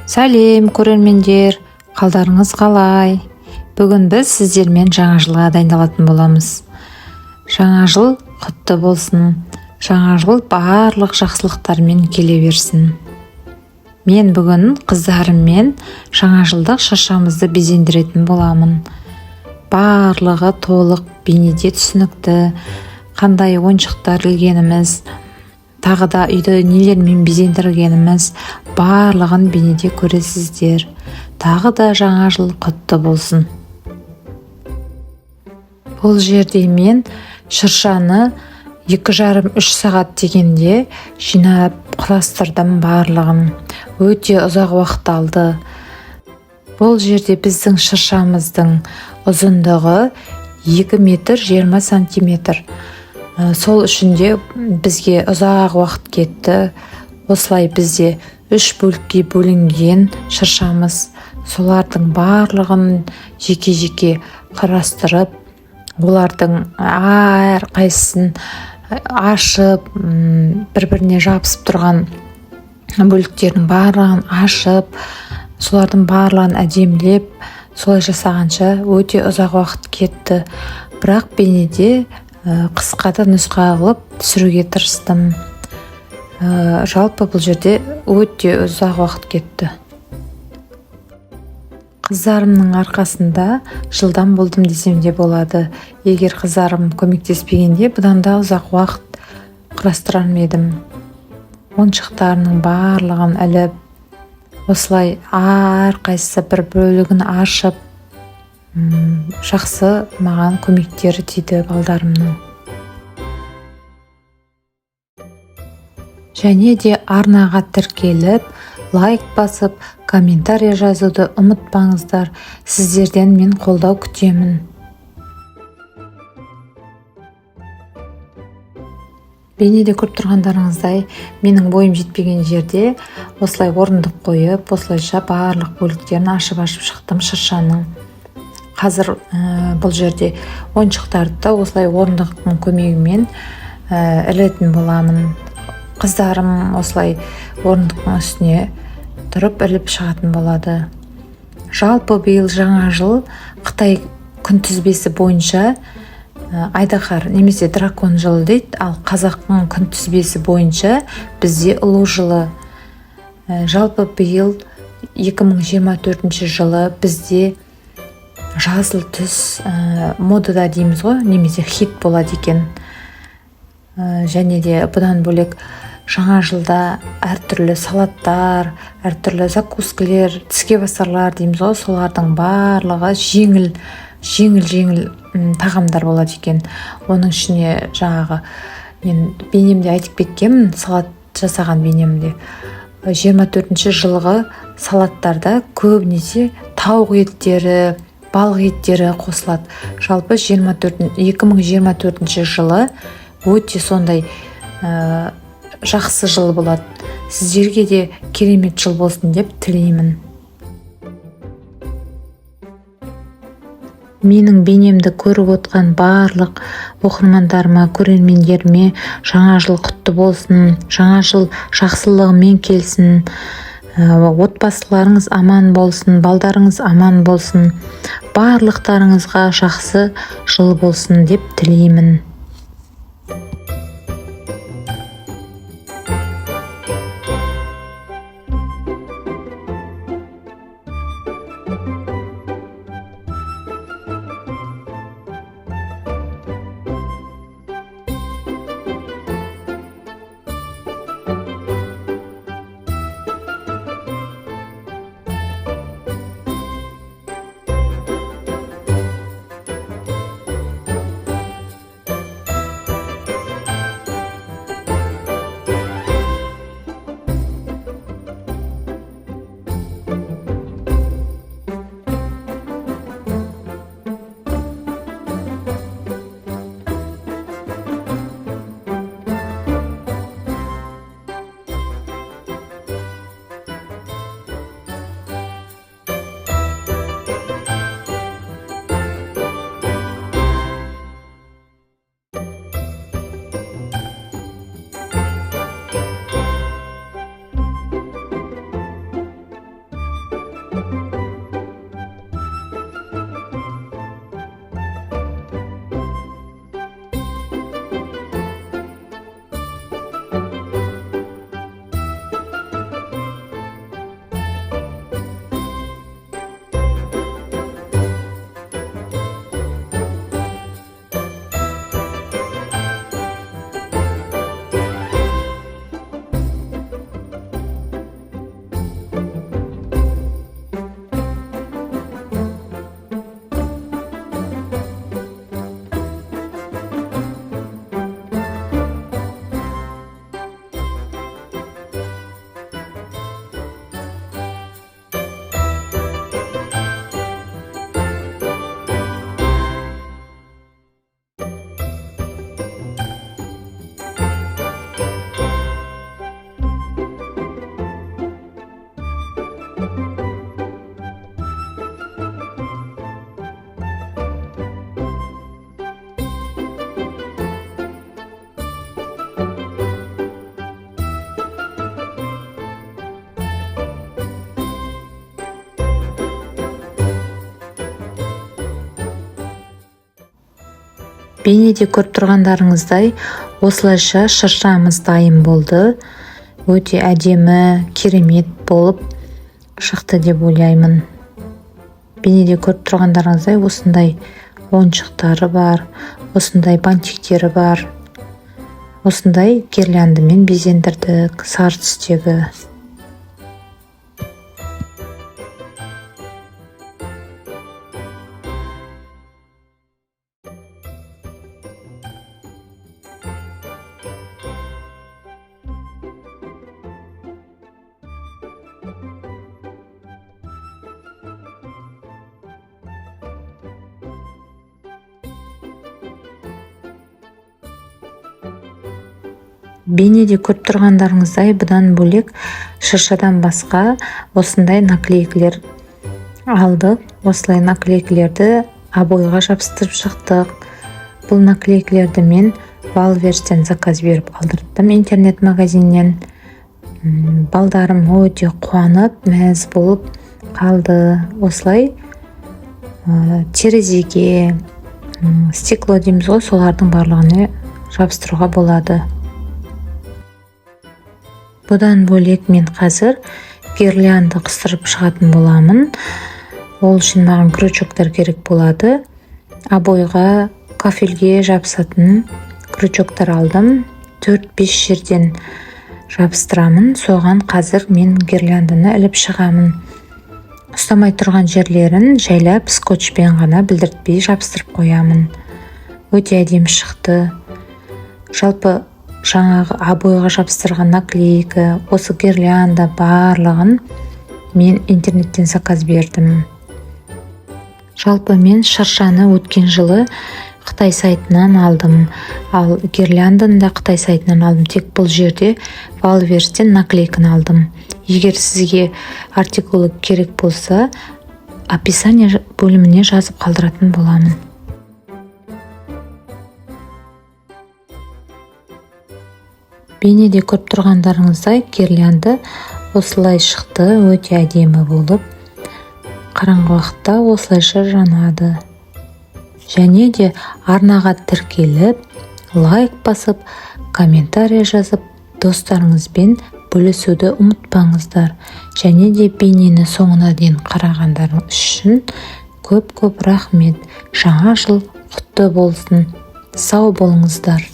Сәлем, көрермендер! Қалдарыңыз қалай? Бүгін біз сіздермен жаңа жылға дайындалатын боламыз. Жаңа жыл құтты болсын. Жаңа жыл барлық жақсылықтармен келе берсін. Мен бүгін қыздарыммен жаңа жылдық шыршамызды безендіретін боламын. Барлығы толық бейнеде түсінікті. Қандай ойыншықтар ілгеніміз, тағы да үйді нелермен безендіргеніміз, барлығын бейнеде көресіздер. Тағы да жаңа жыл құтты болсын. Бұл жерде мен шыршаны 2,5-3 сағат дегенде жинап құрастырдым барлығын. Өте ұзақ уақыт алды. Бұл жерде біздің шыршамыздың ұзындығы 2 метр 20 сантиметр. Сол үшін де бізге ұзақ уақыт кетті. Осылай бізде 3 бөлікке бөлінген шыршамыз. Солардың барлығын жеке-жеке құрастырып, олардың әр қайсысын ашып, бір-біріне жабысып тұрған бөліктердің барлығын ашып, солардың барлығын әдемілеп, солай жасағанша өте ұзақ уақыт кетті. Бірақ бейнеде қысқа да нұсқа қылып түсіруге тырыстым. Жалпы бұл жерде өте ұзақ уақыт кетті. Қыздарымның арқасында жылдам болдым десем де болады. Егер қыздарым көмектеспегенде, бұдан да ұзақ уақыт құрастырар ма едім. Ойыншықтарының барлығын іліп, осылай әрқайсысы бір бөлігін ашып, жақсы маған көмектері тиді балдарымның. Және де арнаға тіркеліп, лайк басып, комментарий жазуды ұмытпаңыздар. Сіздерден мен қолдау күтемін. Бейнеде көріп тұрғандарыңыздай, менің бойым жетпеген жерде осылай орындық қойып, осылайша барлық бөліктерін ашып-ашып шықтым шыршаның. Қазір бұл жерде ойыншықтарды да осылай орындықтың көмегімен ілетін боламын. Қыздарым осылай орындықтың үстіне тұрып іліп шығатын болады. Жалпы биыл жаңа жыл Қытай күнтізбесі бойынша айдаһар немесе дракон жылы дейді, ал қазақтың күнтізбесі бойынша бізде ұлу жылы. Жалпы биыл 2024 жылы бізде жасыл түс модада дейміз ғой, немесе хит болады екен. Және де бұдан бөлек жаңа жылда әртүрлі салаттар, әртүрлі закускілер, тіске басарлар дейміз ғой, солардың барлығы жеңіл, жеңіл, жеңіл тағамдар болады екен. Оның ішіне жаңағы мен бейнемде айтып кеткенмін, салат жасаған бейнемде. 24 жылғы салаттарда көбінесе тауық еттері, балық еттері қосылады. Жалпы 2024 жылы өте сондай жақсы жыл болады. Сіздерге де керемет жыл болсын деп тілеймін. Менің бейнемді көріп отқан барлық оқырмандарыма, көрермендеріме жаңа жыл құтты болсын, жаңа жыл жақсылығымен келсін, отбасыларыңыз аман болсын, балдарыңыз аман болсын, барлықтарыңызға жақсы жыл болсын деп тілеймін. Бейнеде көріп тұрғандарыңыздай, осылайша шыршамыз дайын болды. Өте әдемі, керемет болып шықты деп ойлаймын. Бейнеде көріп тұрғандарыңыздай, осындай ойыншықтары бар, осындай бантиктері бар, осындай гирляндамен безендірдік, сары түстегі. Бейнеде көріп тұрғандарыңыздай, бұдан бөлек шыршадан басқа осындай наклейкалер алдық. Осылай наклейкалерді обойға жабыстырып шықтық. Бұл наклейкалерді мен Вайлдберристен заказ беріп алдырттым интернет-магазиннен. Балдарым өте қуанып, мәз болып қалды. Осылай терезеге, стекло дейміз ғой, солардың барлығына жабыстыруға болады. Бұдан бөлек мен қазір гирлянда қыстырып шығатын боламын. Ол үшін маған крючоктар керек болады. Обойға, кафельге жабысатын крючоктар алдым. 4-5 жерден жабыстырамын. Соған қазір мен гирлянданы іліп шығамын. Ұстамай тұрған жерлерін жайлап скотчпен ғана білдіртпей жабыстырып қоямын. Өте әдемі шықты. Жалпы жаңағы обойға жабыстырған наклейка, осы гирлянда барлығын мен интернеттен заказ бердім. Жалпы мен шыршаны өткен жылы Қытай сайтынан алдым. Ал гирлянданы да Қытай сайтынан алдым. Тек бұл жерде Вайлдберристен наклейканы алдым. Егер сізге артикулы керек болса, описание бөліміне жазып қалдыратын боламын. Бейнеде көріп тұрғандарыңыздай, гирлянда осылай шықты, өте әдемі болып. Қараңғы уақытта осылайша жанады. Және де арнаға тіркеліп, лайк басып, комментарий жазып, достарыңызбен бөлісуді ұмытпаңыздар. Және де бейнені соңына дейін қарағандарыңыз үшін көп-көп рахмет. Жаңа жыл құтты болсын. Сау болыңыздар.